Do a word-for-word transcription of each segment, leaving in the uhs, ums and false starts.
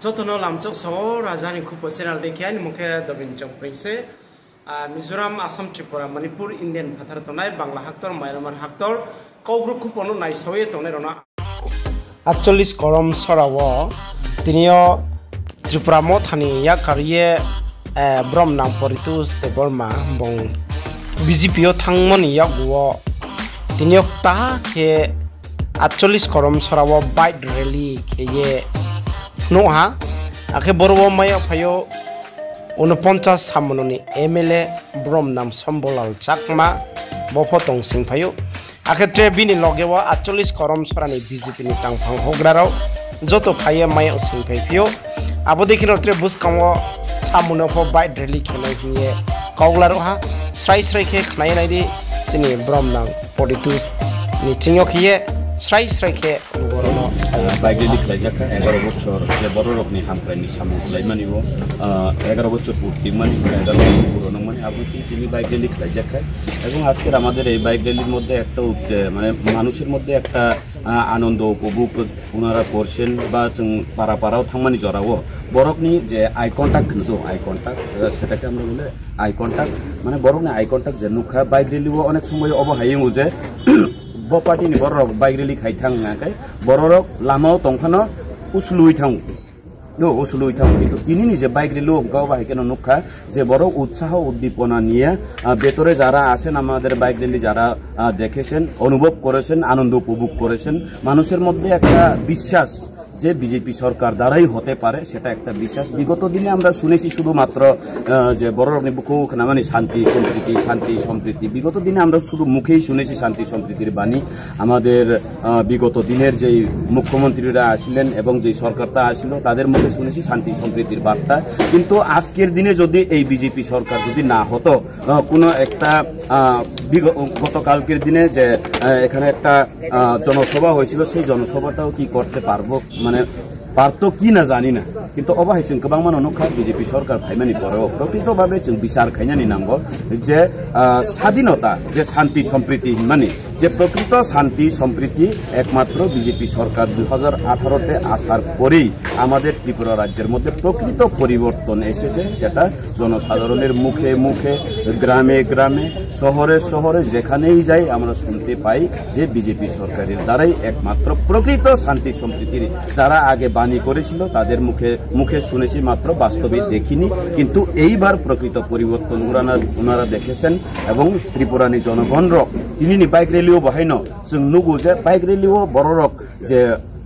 Joto no lamchok sao, Raja ni Khupo channel dei khe, aini mung khe Dobin Chongpring se. Ah, Mizoram, Assam, Tripura, Manipur, Indian phathar tongnai, Bangla haktor, Myanmar haktor, Kaubru Khupo no naisao ye tongnai rao no. Atcholish Korom Sora wo tini yo Tripura Motha ni yakari ye, eh, brom nang Poritos Debbarma bung B J P yo thanngmo ni yakgu wo tini yo kta khe Atcholish Korom Sora wo bike rally khe ye nuh ha. Akhe boro wo mai yo phai ou unoponchas Samono ni M L A brom nang Sombolal Chakma, bo pho tong sing phai ou. Akhe tre bini loge wo Atcholish Korom Sora ni B J P ni tangphang houhgra rao joto phai ye mai yo sing phai phi ou. Abo dei khe no tre buskang wo Samono pho bike rally khe nai hing ye kau laruh ha. Srai srai khe khna ye nai di, chini brom nang Poritos ni ching yo khe ye srai srai khe boro no. Bike rally khlaijak kha, egaro bochor je bororok ni hamkrai ni samung khlaimani wo, ah, egaro bochor purti mani, egaro bochor puron ongmani, abo tini bike rally khlaijak kha. এবং আজকের আমাদের এই বাইক র্যালির মধ্যে একটা উদ-, এ, মানে মানুষের মধ্যে একটা, আ, আনন্দ উপভোগ ওনারা করছেন বা চুং পাড়া পাড়াও থাংমানি জরাও বরকনি যে আই কন্ট্যাক্ট কিন্তু আই কন্ট্যাক্ট, আ, সেটাকে আমরা বলে আই কন্ট্যাক্ট, মানে বরকনি আই কন্ট্যাক্ট যে নুখা বাইক র্যালিও অনেক সময় অবহাই যে ব পার্টিনি বড় বাইক র্যালি খাই থাং না খাই বড় লামাও তংফানো উসলুই থাং No, usului thango, কিন্তু tini ni je bike rally o hwnkha, obo hai kheno nukha je borok utsaho uddipona niya, আহ, ভেতরে যারা আছেন, আমাদের বাইক র্যালি যারা, আহ, দেখেছেন, অনুভব করেছেন, আনন্দ উপভোগ করেছেন, মানুষের মধ্যে একটা বিশ্বাস যে বিজেপি সরকার দ্বারাই হতে পারে, সেটা একটা বিশ্বাস। বিগত দিনে আমরা শুনেছি শুধুমাত্র, আহ, যে বড় রকমের বুকু খানামানি শান্তি সম্প্রীতি, শান্তি সম্প্রীতি। বিগত দিনে আমরা শুধু মুখেই শুনেছি শান্তি সম্প্রীতির বাণী। আমাদের আহ, বিগত দিনের যেই মুখ্যমন্ত্রীরা আসছিলেন এবং যেই সরকারটা আসছিল, তাদের মুখে শুনেছি শান্তি সম্প্রীতির বার্তা। কিন্তু আজকের দিনে যদি এই বিজেপি সরকার যদি না হতো, আহ, কোনো একটা, আহ, বিগ-, গতকালকের দিনে যে, আহ, এখানে একটা, আহ, জনসভা হয়েছিল, সেই জনসভাটাও কি করতে পারবো, মানে, পারতো কি না জানি না, কিন্তু obo hai chwng kwbangma no nukha, BJP সরকার phaimani poreo প্রকৃতভাবে chwng বিচার khainani nango je, আহ, স্বাধীনতা, যে শান্তি সম্প্রীতি hinmani, যে প্রকৃত শান্তি সম্প্রীতি একমাত্র বিজেপি সরকার দুই হাজার আঠারোতে আসার পরেই আমাদের ত্রিপুরা রাজ্যের মধ্যে প্রকৃত পরিবর্তন এসেছে, সেটা জনসাধারণের মুখে মুখে, গ্রামে গ্রামে, শহরে শহরে যেখানেই যাই আমরা শুনতে পাই যে বিজেপি সরকারের দ্বারাই একমাত্র প্রকৃত শান্তি সম্প্রীতির, যারা আগে বাণী করেছিল তাদের মুখে মুখে শুনেছি মাত্র, বাস্তবে দেখিনি। কিন্তু এইবার প্রকৃত পরিবর্তন ওনারা, ওনারা দেখেছেন এবং ত্রিপুরানি জনগণরও tinini bike rally o bahaino chwng nugo je bike rally o bororok je,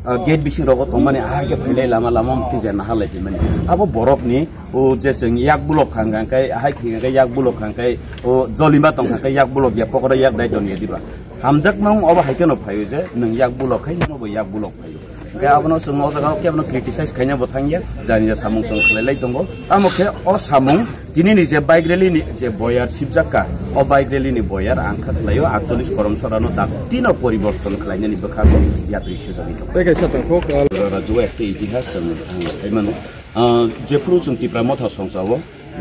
ah, gate bising rogo tongmani ahai khe phailai lama lama mukti je nahalai phaimani. Abo borokni o je chwng yak bulok khang khang khe, ahai khe khe yak bulok khang khe, o jolima tong khang khe yak bulok ya pokora yak dai tong ya diba. Hamjakmung obo hai kheno phaio je nwng yak bulok khai, nwng bo yak bulok phaio. Hingkhe abono chwng o jaga o khe abono criticize khaina bo thangya, jani ja samung chwng khlailai tongo. Tamo khe o samung tinini je bike rally ni je boyar sibjak kha, o bike rally ni boyar ang kha khlaio আটচল্লিশ Korom Sora no dakti no poriborton khlainani bwkhago yatwi sujagwi tongo. Tei kaisa tongthok, ah, Rajyo ekta itihas chwng ang saimano. Ah, jephuru chwng Tipra Motha songchao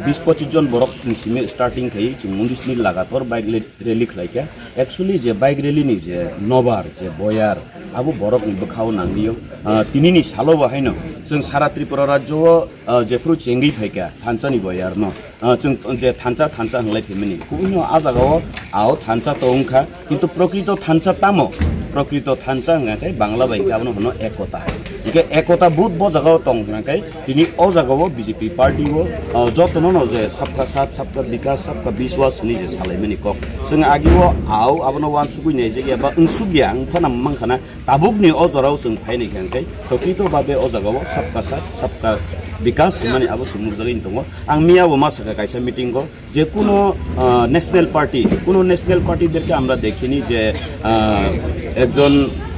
bis pochis jon borok ni simi starting khai chwng unis ni lagator bike rally khlaikha. Actually je bike rally ni je nobar, je boyar, abo borok ni bwkhao nangli o. Ah, tinini salo bo haino chwng sara Tripura rajyo o, ah, jephuru chengwi phaikha thansa ni boyar no, ah, chwng je thansa thansa hwnlai phaimani. Kubuino a jaga o ao thansa to wngkha, kintu prokrito thansa tamo? Prokrito thansa hwnkha khe Bangla bai hwnkhe abono hwno ekota. Hingkhe ekota both bo jaga o tong hwnkha khe tini o jaga o B J P party o, ah, jotono no je sabka saath, sabka bikas, sabka biswas hwnwi je salaimani kok. Chwng agi o ao abono uansugwi naijak ya ba wngsuk ya, wngphano mankha na. Tabukni o jorao chwng phainai khe hwnkhe prokrito babe o jaga o sabka saath, sabka bikas hwnmani abo chwng nukjagwi tongo. Ang miya bo ma sakha kaisa meeting o, যেকোনো, আহ, national party, কোনো ন্যাশনাল পার্টিদেরকে আমরা দেখিনি যে, আহ, একজন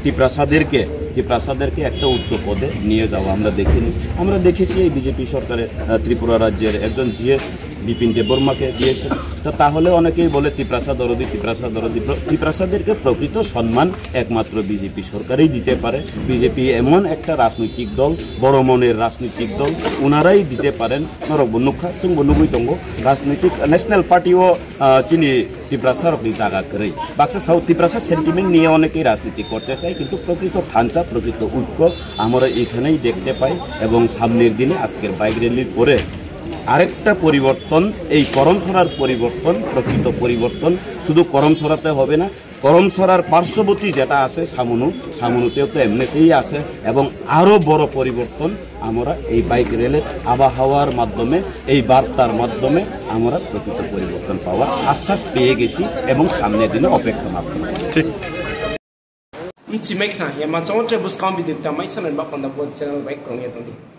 তিপ্রাসাদেরকে, তিপ্রাসাদেরকে একটা উচ্চ পদে নিয়ে যাওয়া আমরা দেখিনি। আমরা দেখেছি এই বিজেপি সরকারের, আহ, ত্রিপুরা রাজ্যের একজন জিএস বিপিন দেববর্মাকে দিয়েছে। তো তাহলে অনেকেই বলে তিপ্রাসা দরদি, তিপ্রাসা দরদি। প্র-, তিপ্রাসাদেরকে প্রকৃত সম্মান একমাত্র বিজেপি সরকারই দিতে পারে। বিজেপি এমন একটা রাজনৈতিক দল, বড় মনের রাজনৈতিক দল, ওনারাই দিতে পারেন। Norok bo nukha, chwng bo nugwi tongo, রাজনৈতিক ন্যাশনাল পার্টিও, আহ, chini তিপ্রাসারকনি জায়গা kwrwi। Baksa sao তিপ্রাসা সেন্টিমেন্ট নিয়ে অনেকেই রাজনীতি করতে চায়, কিন্তু প্রকৃত ধাঞ্চা, প্রকৃত ঐক্য আমরা এখানেই দেখতে পাই। এবং সামনের দিনে আজকের বাইক র্যালির পরে আরেকটা পরিবর্তন, এই করমছড়ার পরিবর্তন, প্রকৃত পরিবর্তন শুধু করমছড়াতে হবে না, করমছড়ার পার্শ্ববর্তী যেটা আছে সামনু, সামনুতেও তো এমনিতেই আছে, এবং আরো বড় পরিবর্তন আমরা এই বাইক র্যালির আবহাওয়ার মাধ্যমে, এই বার্তার মাধ্যমে আমরা প্রকৃত পরিবর্তন পাওয়ার আশ্বাস পেয়ে গেছি এবং সামনের দিনে অপেক্ষা মাত্র। Thik. Mchi mai khna, ya ma chong tre buskang video ta mai sanai ba panda bo channel bai krung ya tong di.